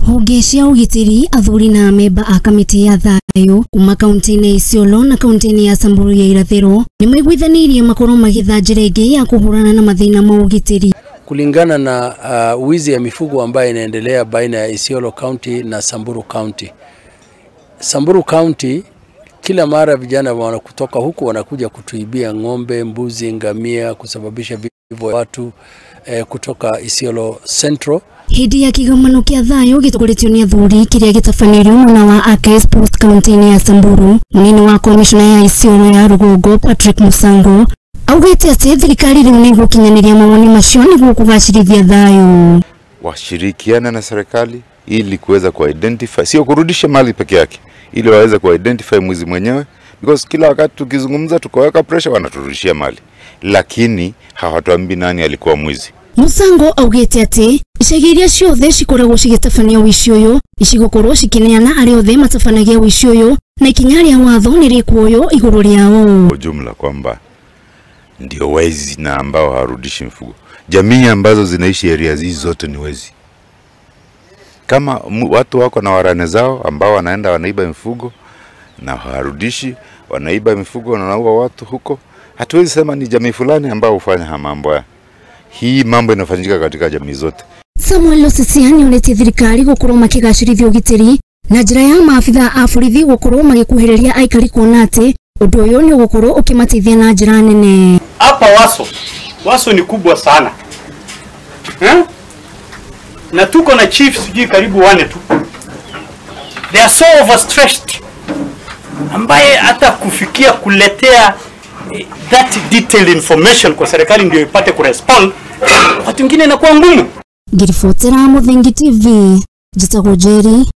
Honge cia ũgitĩri athuri na amemba a kamĩtĩ ya thayũ kuma kaunti-inĩ ya Isiolo na kaunti-inĩ ya Samburu ya irathĩro nĩmaiguithanĩirie makorwo magĩetha njĩra ĩngĩ ya kũhũrana na mathĩna ma ũgitĩri. Kulingana na wizi ya mifugo ambayo inaendelea baina ya Isiolo County na Samburu County. Samburu County kila mara vijana wanakutoka huku wanakuja kutuibia ng'ombe, mbuzi, ngamia, kusababisha vifo watu kutoka Isiolo Central. Hindi ya kigomano kia thayo gitokoretio ni athuri kiria gitabanĩirio mwena wa AKS Post kaunti-inĩ ya Samburu, munini wa komishona ya Isiolo ya rũgongo Patrick Musango augĩte atĩ thirikari rĩu nĩ ĩgũkinyanĩria mawoni macio nĩguo kũgacĩrithia thayũ. Washirikiana na serikali ili kuweza kuidentify, sio kurudisha mali peke yake, ili waweze kuidentify mwizi mwenyewe, because kila wakati tukizungumza tukaweka pressure wanaturudishia mali, lakini hawatuambii nani alikuwa mwizi. Musango augĩte atĩ icagi iria ciothe cikoragwo cigĩtabania ũici ũyũ icigũkorwo cikineana arĩa othe matabanagia ũici ũyũ na ikinya rĩa watho nĩ rĩkuoywo igũrũ rĩao. Kwa jumla kwamba ndio wezi na ambao hawarudishi mifugo. Jamii ambazo zinaishi area hizi zote ni wezi. Kama watu wako na warane zao ambao wanaenda wanaiba mifugo na hawarudishi, wanaiba mifugo na wanaua watu huko, hatuwezi sema ni jamii fulani ambao hufanya mambo haya. Hii mambo inafanyika katika jamii zote. Samuel Losisiani onete thirikari gukorwo makigacĩrithia ũgitĩri na njĩra ya maabitha a borithi gukorwo magĩkuhĩrĩria aikari kuona atĩ ũndũ ũyũ nĩ ũgũkorwo ũkĩmateithia na njĩra nene. Hapa Waso ni kubwa sana. Na tuko na chiefs sijui karibu wane tu. They are so overstretched ambaye hata kufikia kuletea that detailed information kwa serikali ndio ipate kurespond, watu wengine inakuwa ngumu. Ngiribotera Muthengi TV, njĩtagwo Njeri.